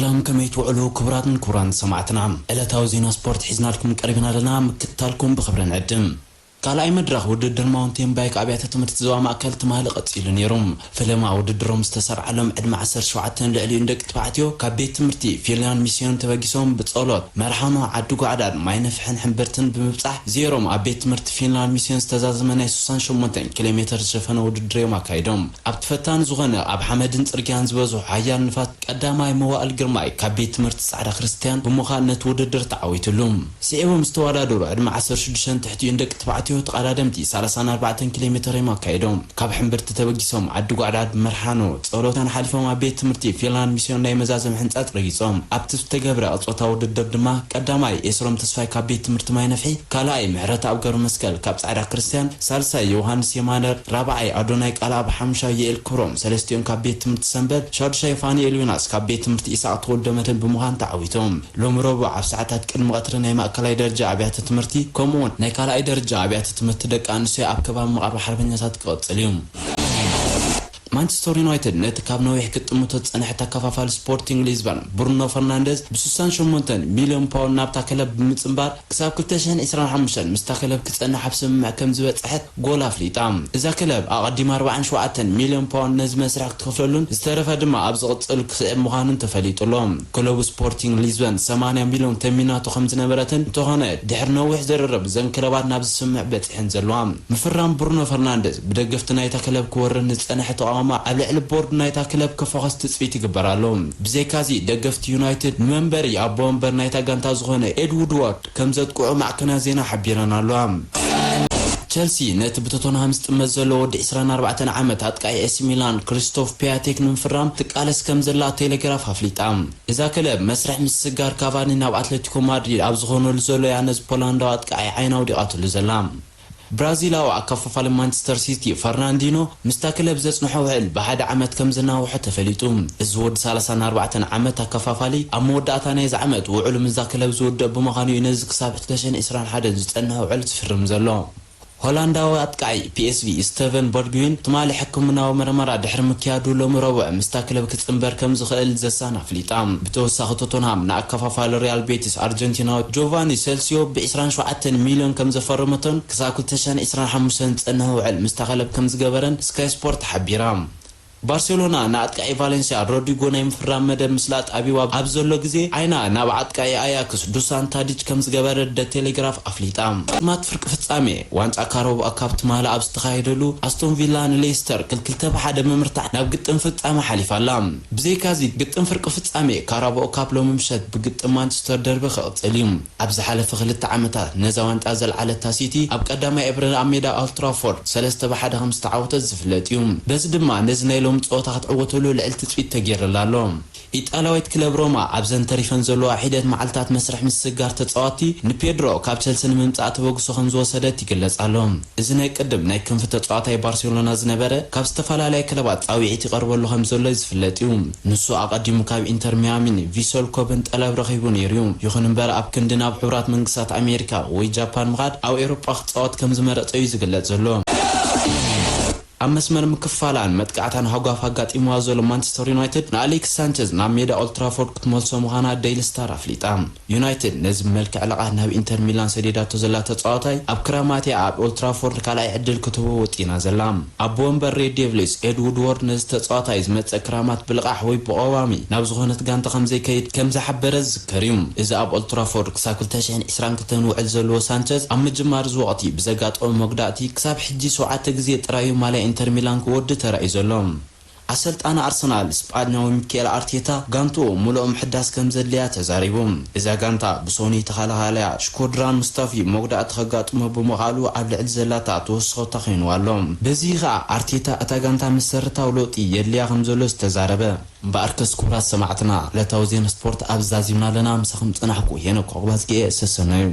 ሰላም፣ ከመይ ትውዕሉ ክቡራትን ክቡራን ሰማዕትና? ዕለታዊ ዜና ስፖርት ሒዝናልኩም ቀሪብና ኣለና፣ ምክትታልኩም ብኽብሪ ንዕድም። ካልኣይ መድረኽ ውድድር ማውንቴን ባይክ ኣብያተ ትምህርቲ ዞባ ማእከል ትማሊ ቀጺሉ ነይሩ። ፈለማ ውድድሮም ዝተሰርዓሎም ዕድመ ዓሰርተ ሸውዓተን ልዕሊኡን ደቂ ተባዕትዮ ካብ ቤት ትምህርቲ ፊንላንድ ሚስዮን ተበጊሶም ብጸሎት መርሓኖ ዓዲ ጓዕዳድ ማይ ነፍሕን ሕምብርትን ብምብጻሕ ዜሮም ኣብ ቤት ትምህርቲ ፊንላንድ ሚስዮን ዝተዛዘመ ናይ ስሳን ሸሞንተን ኪሎ ሜተር ዝሸፈነ ውድድር እዮም ኣካይዶም። ኣብቲ ፈታኒ ዝኾነ ኣብ ሓመድን ጽርግያን ዝበዝሑ ሓያል ንፋት ቀዳማይ መዋእል ግርማይ ካብ ቤት ትምህርቲ ጻዕዳ ክርስትያን ብምዃን ነቲ ውድድር ተዓዊትሉ። ስዒቦም ዝተወዳደሩ ዕድመ ዓሰርተ ሽዱሽተን ትሕቲኡን ደቂ ተባዕትዮ ተቐዳደምቲ ሰላሳን ኣርባዕተን ኪሎ ሜተር እዮም ኣካይዶም። ካብ ሕምብርቲ ተበጊሶም ዓዲ ጓዕዳድ መርሓኖ ጸሎተን ሓሊፎም ኣብ ቤት ትምህርቲ ፊንላንድ ሚስዮን ናይ መዛዘሚ ሕንጻጽ ረጊጾም። ኣብቲ ዝተገብረ ጾታ ውድድር ድማ ቀዳማይ ኤስሮም ተስፋይ ካብ ቤት ትምህርቲ ማይ ነፍሒ፣ ካልኣይ ምሕረት ኣብ ገብረ መስቀል ካብ ጻዕዳ ክርስትያን፣ ሳልሳይ ዮሃንስ የማነ፣ ራብዓይ ኣዶናይ ቃልኣብ፣ ሓምሻይ የኤል ክብሮም፣ ሰለስቲኦም ካብ ቤት ትምህርቲ ሰንበት፣ ሻዱሻይ ፋኒኤል ዮናስ ካብ ቤት ትምህርቲ ኢሳቅ ተወልደ መድህን ብምዃን ተዓዊቶም። ሎሚ ረቡዕ ኣብ ሰዓታት ቅድሚ ቀትሪ ናይ ማእከላይ ደረጃ ኣብያተ ትምህርቲ ከምኡውን ናይ ካልኣይ ደረጃ ኣብያተ ትምህርቲ ደቂ ኣንስትዮ ኣብ ከባቢ መቓብር ሓርበኛታት ክቐጽል እዩ። ማንቸስተር ዩናይትድ ነቲ ካብ ነዊሕ ክትጥምቶ ዝጸንሐ ተከፋፋሊ ስፖርቲንግ ሊዝበን ብሩኖ ፈርናንደዝ ብ ስሳን ሸሞንተን ሚልዮን ፓውንድ ናብታ ክለብ ብምጽንባር ክሳብ ክልተ ሽሕን ዕስራን ሓሙሽተን ምስታ ክለብ ክጸንሕ ኣብ ስምምዕ ከም ዝበጽሐት ጎል ኣፍሊጣ። እዛ ክለብ ኣቐዲማ ኣርባዓን ሸውዓተን ሚልዮን ፓውንድ ነዚ መስርሕ ክትከፍለሉን ዝተረፈ ድማ ኣብ ዝቕጽል ክስዕብ ምዃኑን ተፈሊጡ ኣሎ። ክለቡ ስፖርቲንግ ሊዝበን ሰማንያ ሚልዮን ተሚናቶ ከም ዝነበረትን እንተኾነ ድሕሪ ነዊሕ ዝርርብ እዘን ክለባት ናብዚ ስምምዕ በጺሐን ዘለዋ። ምፍራም ብሩኖ ፈርናንደዝ ብደገፍቲ ናይታ ክለብ ክወርድ ንዝጸንሐ ተቓውሞ ኣብ ልዕሊ ቦርድ ናይታ ክለብ ከፎኸስ ትጽቢት ይግበር ኣሎ። ብዘይካዚ ደገፍቲ ዩናይትድ ንመንበሪ ኣቦ ወንበር ናይታ ጋንታ ዝኾነ ኤድ ውድዋርድ ከም ዘጥቅዑ ማዕከናት ዜና ሓቢረን ኣለዋ። ቸልሲ ነቲ ብቶተንሃም ዝጥመት ዘሎ ወዲ ዕስራን ኣርባዕተን ዓመት ኣጥቃዒ ኤሲ ሚላን ክሪስቶፍ ፒያቴክ ንምፍራም ትቃለስ ከም ዘላ ቴሌግራፍ ኣፍሊጣ። እዛ ክለብ መስርሕ ምስግጋር ካቫኒ ናብ ኣትሌቲኮ ማድሪድ ኣብ ዝኾነሉ ዘሎ እያ ነዚ ፖላንዳዊ ኣጥቃዒ ዓይና ኣውዲቓትሉ ዘላ። ብራዚላዊ ኣከፋፋሊ ማንቸስተር ሲቲ ፈርናንዲኖ ምስታ ክለብ ዘጽንሖ ውዕል ብሓደ ዓመት ከም ዘናውሖ ተፈሊጡ። እዚ ወዲ ሰላሳን ኣርባዕተን ዓመት ኣከፋፋሊ ኣብ መወዳእታ ናይዚ ዓመት ውዕሉ ምስዛ ክለብ ዝውድእ ብምዃኑ እዩ ነዚ ክሳብ ክልተ ሽሕን ዕስራን ሓደን ዝጸንሕ ውዕል ዝፍርም ዘሎ። ሆላንዳዊ ኣጥቃዒ ፒኤስቪ ስተቨን በርግዊን ትማሊ ሕክምናዊ መርመራ ድሕሪ ምክያዱ ሎሚ ረቡዕ ምስታ ክለብ ክጽንበር ከም ዝኽእል ዘሳን ኣፍሊጣ። ብተወሳኺ ቶተንሃም ንኣከፋፋሊ ሪያል ቤቲስ ኣርጀንቲናዊ ጆቫኒ ሴልሲዮ ብ ዕስራን ሸውዓተን ሚልዮን ከም ዘፈረመቶን ክሳብ ክልተ ሽሕን ዕስራን ሓሙሽተን ዝጸንሕ ውዕል ምስታ ክለብ ከም ዝገበረን ስካይ ስፖርት ሓቢራ። ባርሴሎና ንኣጥቃዒ ቫሌንሲያ ሮድሪጎ ናይ ምፍራም መደብ ምስላጥ ኣቢዋ ኣብ ዘሎ ግዜ ዓይና ናብ ኣጥቃዒ ኣያክስ ዱሳን ታዲች ከም ዝገበረት ደ ቴሌግራፍ ኣፍሊጣ። ግጥማት ፍርቂ ፍጻሜ ዋንጫ ካራባኦ ካፕ ትማሊ ኣብ ዝተኻየደሉ ኣስቶን ቪላ ንሌስተር ክልተ ብሓደ ብምርታዕ ናብ ግጥም ፍጻሜ ሓሊፋ ኣላ። ብዘይካዚ ግጥም ፍርቂ ፍጻሜ ካራባኦ ካፕ ሎሚ ምሸት ብግጥም ማንቸስተር ደርቢ ክቕጽል እዩ። ኣብ ዝሓለፈ ክልተ ዓመታት ነዛ ዋንጫ ዘልዓለታ ሲቲ ኣብ ቀዳማይ ኤፕሪል ኣብ ሜዳ ኦልትራፎርድ ሰለስተ ብሓደ ከም ዝተዓወተት ዝፍለጥ እዩ። በዚ ድማ ነዚ ናይ ሎሚ ጸወታ ክትዕወተሉ ልዕሊ ትጽቢት ተገይርላ ኣሎ። ኢጣልያዊት ክለብ ሮማ ኣብዘን ተሪፈን ዘለዋ ሒደት መዓልታት መስርሕ ምስግጋር ተጻወትቲ ንፔድሮ ካብ ቸልሲ ንምምጻእ ተበግሶ ከም ዝወሰደት ይግለጽ ኣሎ። እዚ ናይ ቅድም ናይ ክንፊ ተጻዋታይ ባርሴሎና ዝነበረ ካብ ዝተፈላለያ ክለባት ጻውዒት ይቐርበሉ ከም ዘሎ ዝፍለጥ እዩ። ንሱ ኣቐዲሙ ካብ ኢንተር ሚያሚን ቪሰል ኮብን ጠለብ ረኺቡ ነይሩ እዩ። ይኹን እምበር ኣብ ክንዲ ናብ ሕቡራት መንግስታት ኣሜሪካ ወይ ጃፓን ምኻድ ኣብ ኤውሮጳ ክጻወት ከም ዝመረጸ እዩ ዝግለጽ ዘሎ። ኣብ መስመር ምክፋላን መጥቃዕታን ሃጓፍ ኣጋጢምዋ ዘሎ ማንቸስተር ዩናይትድ ንኣሌክስ ሳንቸዝ ናብ ሜዳ ኦልትራፎርድ ክትመልሶ ምዃና ዴይሊ ስታር ኣፍሊጣ። ዩናይትድ ነዚ ብመልክዕ ለቓሕ ናብ ኢንተር ሚላን ሰዲዳቶ ዘላ ተጻዋታይ ኣብ ክራማት እያ ኣብ ኦልትራፎርድ ካልኣይ ዕድል ክትህቦ ወጢና ዘላ። ኣቦ ወንበር ሬድ ዴቭልስ ኤድ ውድወርድ ነዚ ተጻዋታይ ዝመጽእ ክራማት ብልቓሕ ወይ ብቐዋሚ ናብ ዝኾነት ጋንታ ከም ዘይከይድ ከም ዝሓበረ ዝዝከር እዩ። እዚ ኣብ ኦልትራፎርድ ክሳብ ክልተ ሽሕን ዕስራን ክልተን ውዕል ዘለዎ ሳንቸዝ ኣብ ምጅማር እዚ ወቕቲ ብዘጋጠሞ መጉዳእቲ ክሳብ ሕጂ ሸውዓተ ግዜ ጥራይ እዩ ማልያ ኢንተር ሚላን ክወዲ ተራእዩ ዘሎ። ኣሰልጣኒ ኣርሰናል ስጳኛዊ ሚካኤል ኣርቴታ ጋንትኡ ምሉእ ምሕዳስ ከም ዘድልያ ተዛሪቡ። እዛ ጋንታ ብሶኒ ተኸላኻሊያ ሽኮድራን ሙስታፊ መጉዳእቲ ከጋጥሞ ብምኽኣሉ ኣብ ልዕሊ ዘላታ ተወስኾ ተኾይንዋ ኣሎ። በዚ ኸኣ ኣርቴታ እታ ጋንታ መሰረታዊ ለውጢ የድልያ ከም ዘሎ ዝተዛረበ። እምበኣርከስ ክቡራት ሰማዕትና ዕለታዊ ዜና ስፖርት ኣብዚ ዛዚምና ኣለና። ምሳኹም ጸናሕኩ ሄኖክ ኮኽባዝግኤ ሰሰናዩ።